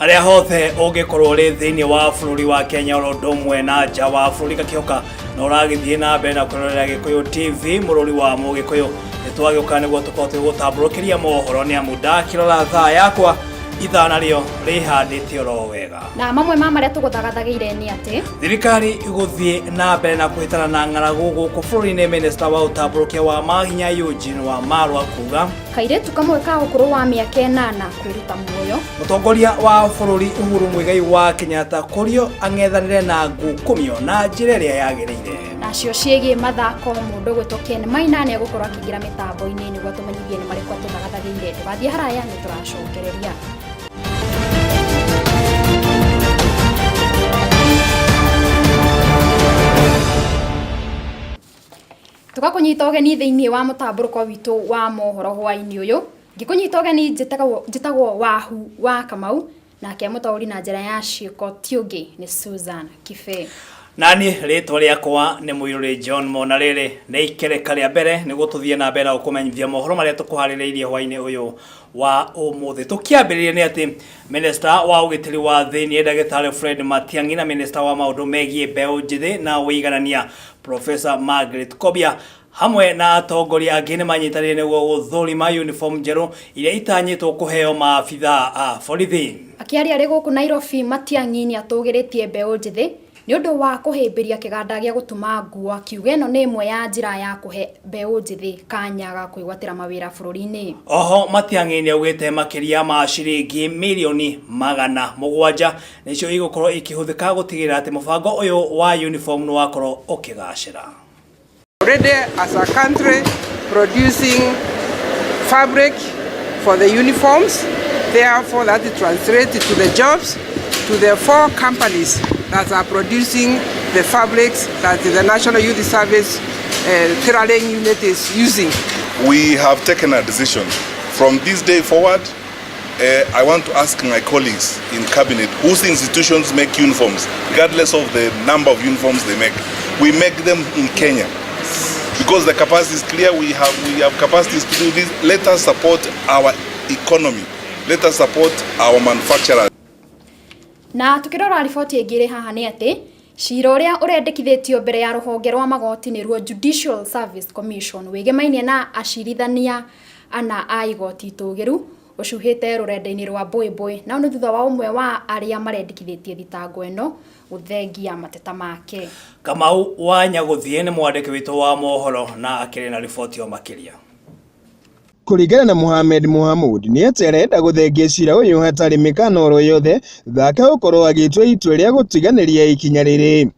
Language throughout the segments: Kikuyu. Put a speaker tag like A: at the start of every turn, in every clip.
A: Harĩa hothe ũngĩkorwo ũrĩ thĩinĩ wa bũrũri wa Kenya oro ũndũ ũmwe na nja wa bũrũri, gakĩhoka na ũragĩthiĩ na mbere na kwĩrorera Gĩkũyũ TV, mũrũri wa Mũgĩkũyũ. Nĩ twagĩũka nĩguo tũkorwo tũgĩgũtambũrũkĩria mohoro, nĩ amu ndakĩrora thaa yakwa ithaa narĩo rĩhandĩte oro wega.
B: Na mamwe ma marĩa tũgũthagathagĩire nĩ atĩ
A: Thirikari gũthiĩ na mbere na kũhĩtana na ng'aragu gũkũ bũrũri-inĩ, minista wa ũtambũrũkia wa mahinya Eugene Wamalwa kuga
B: Kairĩtu kamwe ka ũkũrũ wa mĩaka 8 kwĩruta muoyo.
A: Mũtongoria wa bũrũri Uhuru Muigai wa Kenyatta kũrio ang'ethanĩre na ngukumio na njĩra ĩrĩa yagĩrĩire.
B: Nacio ciĩgiĩ mathako, mũndũ ũgwĩtwo Ken Maina nĩ egũkorwo akĩingĩra mĩtambo-inĩ nĩguo atũmenyithie nĩ marĩkũ atũthagathagĩire. Ndũgathiĩ haraya, nĩ tũracokereria. Tũgakũnyita ũgeni thĩinĩ wa mũtambũrũko witũ wa mohoro hwaĩ-inĩ ũyũ. Ngĩkũnyita ũgeni njĩtagwo Wahu wa Kamau, nake mũtaũri na njĩra ya ciĩko ti ũngĩ nĩ Susan Kibe.
A: Nani rĩtwa rĩakwa nĩ Mũirũrĩ John Mona. Rĩrĩ nĩ ikereka rĩa mbere nĩguo tũthiĩ na mbere na gũkũmenyithia mohoro marĩa tũkũharĩrĩirie hwaĩ-inĩ ũyũ wa ũmũthĩ. Tũkĩambĩrĩria nĩ atĩ Minista wa ũgitĩri wa thĩinĩ Ndagĩtarĩ Fred Matiang'i na Minista wa maũndũ megiĩ mbeũ njĩthĩ na ũiganania Professor Margaret Kobia hamwe na atongoria angĩ nĩ manyitanĩire nĩguo gũthũrima uniform njerũ iria itanyĩtwo kũheo maabithaa a borithi.
B: Akĩaria arĩ gũkũ Nairobi, Matiang'i nĩ atũgĩrĩtie mbeũ njĩthĩ nĩ ũndũ wa kũhĩmbĩria kĩganda gĩa gũtuma nguo, akiuga ĩno nĩ ĩmwe ya njĩra ya kũhe mbeũ njĩthĩ kanya ga kwĩgwatĩra mawĩra bũrũri-inĩ.
A: Oho Matiang'i nĩ augĩte makĩria ma ciringi mirioni 700 nĩcio igũkorwo ikĩhũthĩka gũtigĩrĩra atĩ mũbango ũyũ wa uniform nĩ wakorwo ũkĩgacĩra.
C: Already as a country producing fabric for the uniforms, therefore that translates to the jobs to the 4 companies that are producing the fabrics that the National Youth Service tailoring unit is using.
D: We have taken a decision. From this day forward, I want to ask my colleagues in cabinet whose institutions make uniforms, regardless of the number of uniforms they make. We make them in Kenya. Because the capacity is clear, we have capacities to do this. Let us support our economy. Let us support our manufacturers.
B: Na tukirora riboti ĩngĩ ĩrĩ haha nĩ atĩ cira ũrĩa ũrendekithĩtio mbere ya rũhonge rwa magoti nĩruo Judicial Service Commission wĩgemainie na acirithania ana a igoti itũgĩru ũcuhĩte rũrenda-inĩ rwa Mbũĩmbũĩ. Nao nĩ thutha wa ũmwe wa arĩa marendekithĩtie thitango ĩno gũthengia mateta make.
A: Kamau wa Nyagũthiĩ nĩ mwandĩki witũ wa mohoro na akĩrĩ na riboti o makĩria.
E: Kũringana na Mohamed Mohamud, nĩ atĩ arenda gũthengia cira ũyũ hatarĩ mĩkana oro yothe thutha wake gũkorwo agĩtua itua rĩa gũtiganĩria ikinya rĩrĩ.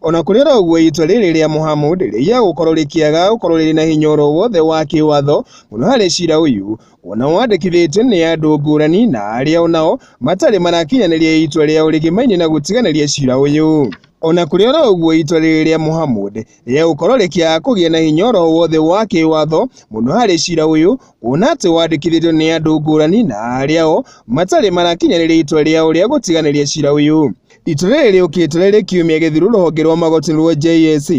E: Ona kũrĩ oro ũguo, itua rĩrĩ rĩa Mohamud rĩiya gũkorwo rĩkĩaga gũkorwo rĩrĩ na hinya oro wothe wa kĩwatho mũno harĩ cira ũyũ, kuona wandĩkithĩtio nĩ andũ ngũrani na arĩa onao matarĩ marakinyanĩria itua rĩao rĩgĩmainie na gũtiganĩria cira ũyũ. Ona kũrĩ oro ũguo, itua rĩrĩ rĩa Mohamud rĩa gũkorwo rĩkĩaga kũgĩa na hinya oro wothe wa kĩwatho mũno harĩ cira ũyũ, kuona atĩ wandĩkithĩtio nĩ andũ ngũrani na arĩa o matarĩ marakinyanĩria itua rĩao rĩa gũtiganĩria cira ũyũ. Itua rĩrĩ rĩũkĩte rĩrĩ kiumia gĩthiru rũhonge rwa magoti rwa JSC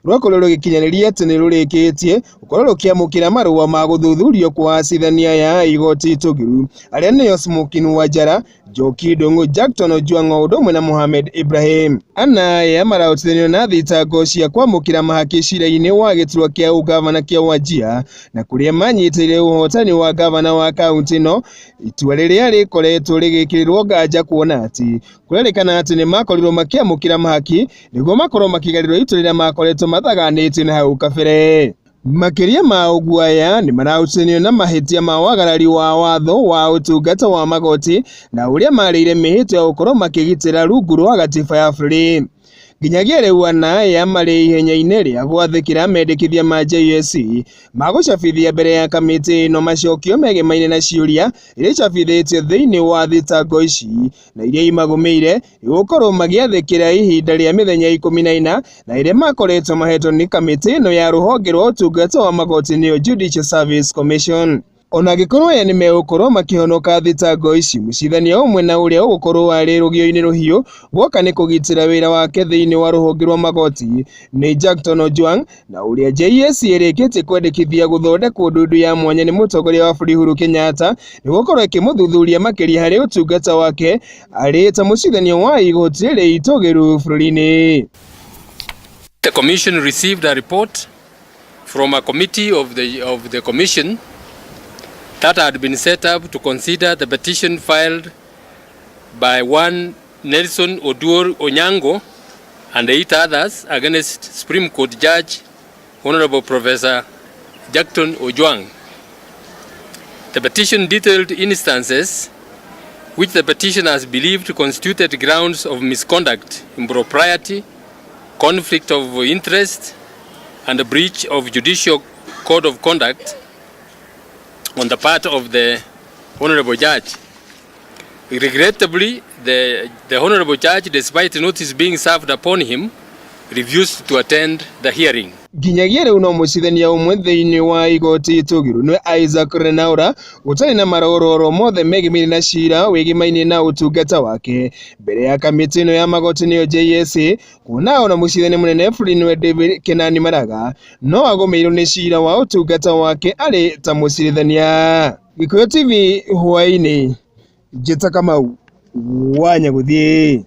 E: rwakorirwo rũgĩkinyanĩria atĩ nĩ rũrĩkĩtie gũkorwo rũkĩamũkĩra marũa ma gũthuthurio kwa acirithania aya a igoti itũgĩru arĩa nĩo Smokin Wanjara, Njoki Ndung'u, Jackton Ojwang o ũndũ ũmwe na Mohamed Ibrahim. Ana aya marahutithanio na thitango cia kwamũkĩra mahaki cira-inĩ wa gĩturwa kĩa ũgavana kĩa Wajir na kũrĩa manyitĩrĩire ũhotani wa gavana wa kaunti ĩno, itua rĩrĩa rĩkoretwo rĩgĩkĩrĩrwo nganja kuona atĩ kũrerĩkana atĩ nĩ makorirwo makĩamũkĩra mahaki nĩguo makorwo makĩgarĩrwo itua rĩrĩa makoretwo mathaganĩtio na hau kabere. Makĩria ma ũguo, aya nĩ marahutithanio na mahĩtia ma wagarari wa watho wa ũtungata wa magoti na ũrĩa marĩire mĩhĩtwa ya gũkorwo makĩgitĩra rungu rwa gatiba ya bũrũri. Nginyagia rĩu ana aya marĩ ihenya-inĩ rĩa gwathĩkĩra mendekithia ma JSC ma gũcabithia mbere ya kamĩtĩ ĩno macokio megemaine na ciũria iria icabithĩtio thĩinĩ wa thitango ici na iria imagũmĩire gũkorwo magĩathĩkĩra ihinda rĩa mĩthenya 14 na ĩrĩa makoretwo mahetwo nĩ kamĩtĩ ĩno ya rũhonge rwa ũtungata wa magoti nĩyo Judicial Service Commission. Ona angĩkorwo aya nĩmegũkorwo makĩhonoka thitango ici, mũcirithania ũmwe na ũrĩa ũgũkorwo arĩ rũgĩo-inĩ rũhiũ guoka nĩ kũgitĩra wĩra wake thĩinĩ wa rũhonge rwa magoti nĩ Jackton Ojwang na ũrĩa JSC ĩrĩkĩtie kwendekithia gũthondekwo ndundu ya mwanya nĩ mũtongoria wa bũrũri Uhuru Kenyatta nĩguo gũkorwo ĩkĩmũthuthuria makĩria harĩ ũtungata wake arĩ ta mũcirithania wa igoti rĩrĩa itũgĩru bũrũri-inĩ.
F: The commission received a report from a committee of the commission that had been set up to consider the petition filed by one Nelson Oduor Onyango and 8 others against Supreme Court Judge Honorable Professor Jackton Ojwang. The petition detailed instances which the petitioners believed constituted grounds of misconduct, impropriety, conflict of interest, and a breach of judicial code of conduct on the part of the Honorable Judge. Regrettably, the Honorable Judge, despite notice being served upon him, refused to attend the hearing.
E: Nginyagia rĩu no mũcirithania ũmwe thĩinĩ wa igoti itũgĩru nĩwe Isaac Lenaola ũtarĩ na marororo mothe megimaine na cira wĩgimaine na ũtungata wake mbere ya kamĩtĩ ĩno ya magoti nĩyo JSC kuona ona mũcirithania mũnene bũrũri nĩwe David Kenani Maraga no agũmĩirwo nĩ cira wa ũtungata wake arĩ ta mũcirithania. Gĩkũyũ TV hwaĩ-inĩ, Njĩta Kamau wa Nyagũthiĩ.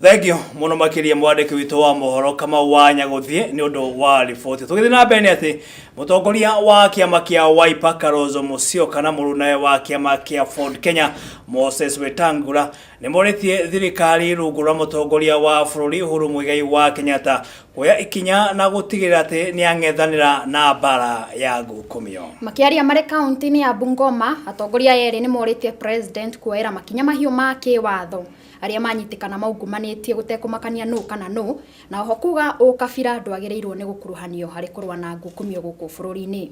A: Thank you muno makiria mwandĩki witũ wa mohoro Kamau wa Nyagũthiĩ nĩ ũndũ wa riboti. Tũgĩthiĩ na mbere nĩ atĩ mũtongoria wa kĩama kĩa Wiper Kalonzo Musyoka na mũrunawe wa kĩama kĩa Ford Kenya Moses Wetangula nĩ morĩtie thirikari rungu rwa mũtongoria wa bũrũri Uhuru Muigai wa Kenyatta kuoya ikinya na gũtigĩrĩra atĩ nĩ ang'ethanĩra na mbara ya ngukumio.
B: Makĩaria marĩ kaunti-inĩ ya Bungoma, atongoria erĩ nĩ morĩtie president kuoera makinya mahiũ ma kĩwatho arĩa manyitĩkana maungumanĩtie gũtekũmakania nũ kana nũ, na oho kuga ũkabira ndwagĩrĩirwo nĩ gũkuruhanio harĩ kũrũa na ngukumio gũkũ bũrũri-inĩ.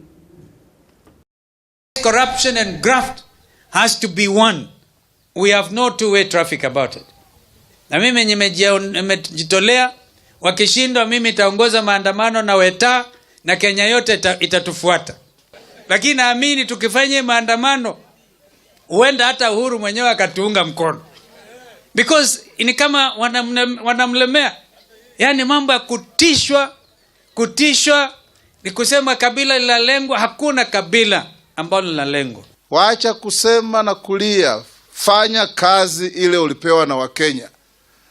G: Corruption and graft has to be one. We have no two-way traffic about it. Na mimi nimejitolea, wakishindwa mimi nitaongoza maandamano na Weta na Kenya yote itatufuata. Lakini naamini tukifanya maandamano huenda hata Uhuru mwenyewe akatuunga mkono. Because ni kama wanamlemea. Yaani mambo ya kutishwa ni kusema kabila linalengwa. Hakuna kabila ambalo linalengwa.
D: Waacha kusema na kulia, fanya kazi ile ulipewa na Wakenya.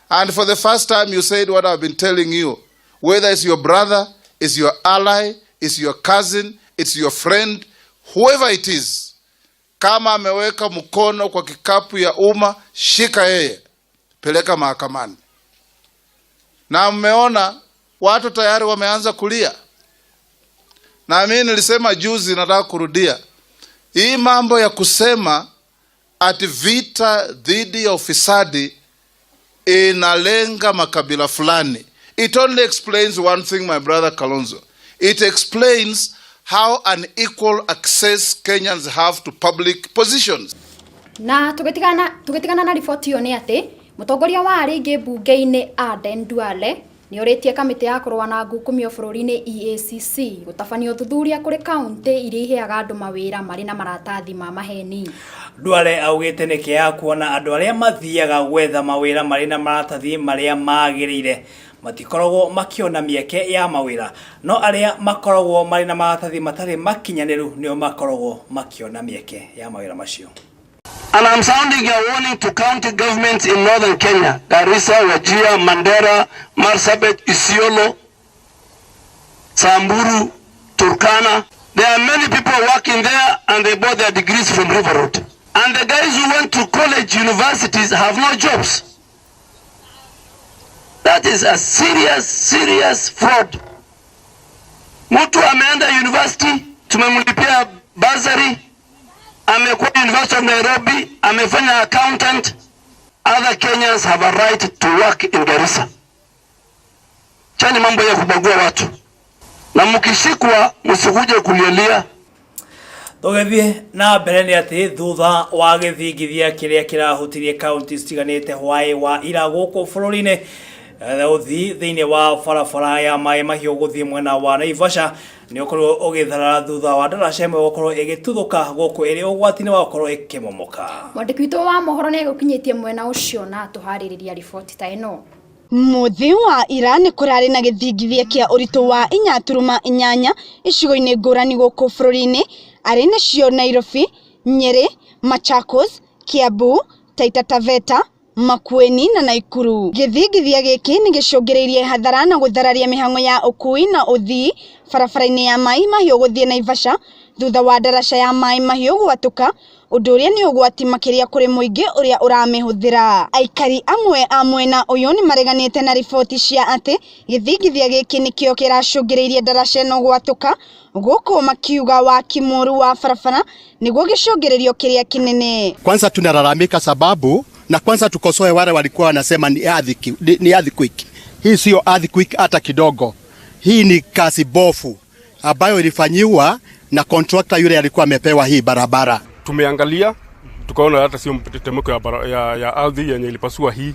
D: And for the first time you said what I've been telling you, whether it's your brother, it's your ally, it's your cousin, it's your friend, whoever it is, kama ameweka mkono kwa kikapu ya umma, shika yeye, peleka mahakamani. Na mmeona watu tayari wameanza kulia. Na mimi nilisema juzi, nataka kurudia hii mambo ya kusema ati vita dhidi ya ufisadi inalenga makabila fulani. It only explains one thing, my brother Kalonzo. It explains how unequal access Kenyans have to public positions.
B: Na tũgĩtigana na riboti ĩyo nĩ atĩ mũtongoria wa arĩa aingĩ mbunge-inĩ Aden Duale nĩ orĩtie kamĩtĩ ya kũrũa na ngukumio bũrũri-inĩ EACC gũtabania ũthuthuria kũrĩ kaunti iria iheaga andũ mawĩra marĩ na maratathi ma maheni.
A: Duale augĩte nĩ kĩeha kuona andũ arĩa mathiaga gwetha mawĩra marĩ na maratathi marĩa magĩrĩire matikoragwo makĩona mĩeke ya mawĩra, no arĩa makoragwo marĩ na maratathi matarĩ makinyanĩru nĩo makoragwo makĩona mĩeke ya mawĩra macio.
H: And I'm sounding a warning to county governments in northern Kenya, Garissa, Wajir, Mandera, Marsabit, Isiolo, Samburu, Turkana. There are many people working there and they bought their degrees from River Road. And the guys who went to college, universities have no jobs. That is a serious, serious fraud. Mtu ameenda university, tumemlipia bursary, amekuwa University of Nairobi, amefanya accountant. Other Kenyans have a right to work in Garissa. Chani mambo ya kubagua watu. Na mkishikwa msikuje kulielia.
A: Tũgĩthiĩ na mbere nĩ atĩ thutha wa gĩthingithia kĩrĩa kĩrahutirie kaunti citiganĩte hwaĩ wa ira gũkũ bũrũri-inĩ, Ũthii thĩinĩ wa barabara ya Maĩ Mahiũ gũthiĩ mwena wa Naivasha nĩ ũkorirwo ũgĩtharara thutha wa ndaraca ĩmwe gũkorwo ĩgĩtuthũka gũkũ ĩrĩ ũgwati-inĩ wa gũkorwo ĩkĩmomoka.
B: Mwandĩki witũ wa mohoro nĩ egũkinyĩtie mwena ũcio na atũharĩrĩria riboti ta ĩno.
I: Mũthĩ wa ira nĩ kũrarĩ na gĩthingithia kĩa ũritũ wa inya turuma inyanya icigo-inĩ ngũrani gũkũ bũrũri-inĩ arĩ nĩcio Nairobi, Nyeri, Machakos, Kiambu, Taita Taveta, Makueni na Naikuru. Gĩthingithia gĩkĩ nĩ gĩcũngĩrĩirie hathara na gũthararia mĩhang'o ya ũkui na ũthii barabara-inĩ ya Mai Mahiũ gũthiĩ Naivasha thutha wa ndaraca ya Mai Mahiũ gwatũka, ũndũ ũrĩa nĩ ũgwati makĩria kũrĩ mũingĩ ũrĩa ũramĩhũthĩra. Aikari amwe a mwena ũyũ nĩ mareganĩte na riboti cia atĩ gĩthingithia gĩkĩ nĩkĩo kĩracũngĩrĩirie ndaraca ĩno gwatũka, gũkũ makiuga waki mũru wa barabara nĩguo gĩcũngĩrĩrio kĩrĩa kĩnene.
J: Kwanza tunalalamika sababu na kwanza tukosoe wale walikuwa wanasema ni earthquake. Hii sio earthquake hata kidogo. Hii ni kazi bofu ambayo ilifanyiwa na contractor yule alikuwa amepewa hii barabara.
K: Tumeangalia tukaona hata sio mtetemeko ya ardhi yenye ilipasua hii.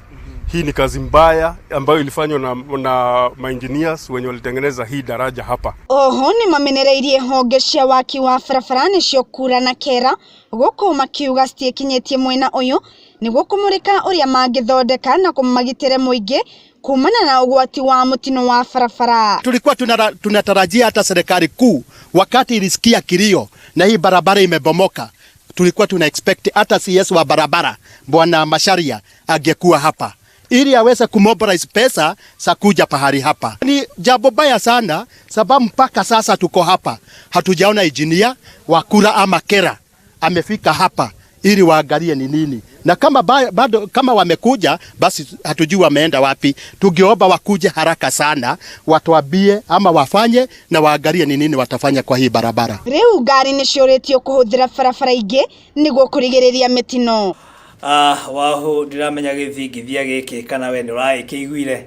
K: Hii ni kazi mbaya ambayo ilifanywa na ma-engineers wenye walitengeneza hii daraja hapa.
I: Oho nĩ mamenereirie honge cia waki wa barabara nĩcio kura na kera gũkũ makiuga citiĩkinyĩtie mwena ũyũ nĩguo kũmũrĩka ũrĩa mangĩthondeka na kũmagitĩre mũingĩ kumana na ũgwati wa mũtino wa barabara.
J: Tulikuwa tunatarajia hata serikali kuu wakati ilisikia kilio na hii barabara imebomoka, tulikuwa tuna expect hata CS wa barabara Bwana Macharia angekuwa hapa ili aweze kumobilize pesa za kuja pahali hapa. Ni jambo baya sana sababu mpaka sasa tuko hapa hatujaona engineer wa kura ama kera amefika hapa ili waangalie ni nini, na kama bado kama wamekuja basi hatujui wameenda wapi. Tungeomba wakuje haraka sana watuambie ama wafanye na waangalie ni nini watafanya kwa hii barabara.
I: Riu ngari nĩ ciũrĩtio kũhũthĩra barabara ingĩ nĩguo kũrigĩrĩria mĩtino.
A: Wahu ndiramenya gĩthingithia gĩkĩ kana we nĩ ũragĩkĩiguire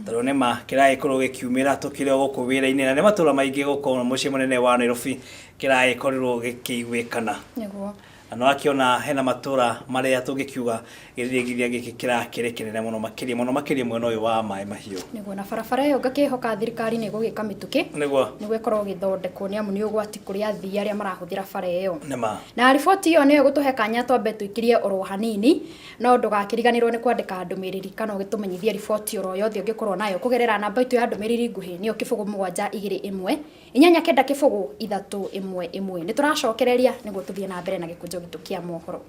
A: tondũ nĩ ma kĩragĩkorwo gĩkiumĩra tũkĩrĩ o gũkũ wĩra-inĩ na nĩ matũra maingĩ gũkũ mũciĩ mũnene wa Nairobi kĩragĩkorirwo gĩkĩiguĩkana.
B: Nĩguo.
A: Na no akĩona hena matũra marĩa tũngĩkiuga gĩthingithia gĩkĩ kĩrakĩrĩ kĩnene mũno makĩria mwena ũyũ wa Maĩ Mahiũ.
B: Nĩguo, na barabara ĩyo ngakĩhoka thirikari nĩ ĩgũgĩka mĩtũkĩ
A: nĩguo
B: nĩguo ĩkorwo ĩgĩthondekwo nĩ amu nĩ ũgwati kũrĩ athii arĩa marahũthĩra bara ĩyo.
A: Nĩma.
B: Na riboti ĩyo nĩyo ĩgũtũhe kanya twambe tũikĩrie oro hanini, no ndũgakĩriganĩrwo nĩ kwandĩka ndũmĩrĩri kana ũgĩtũmenyithie riboti oro yothe ũngĩkorwo nayo kũgerera namba itũ ya ndũmĩrĩri nguhĩ nĩyo 0 7 2 1 8 9 0 3 1 1. Nĩ tũracokereria nĩguo tũthiĩ na mbere na gĩkũnjo gitũ kĩa mohoro.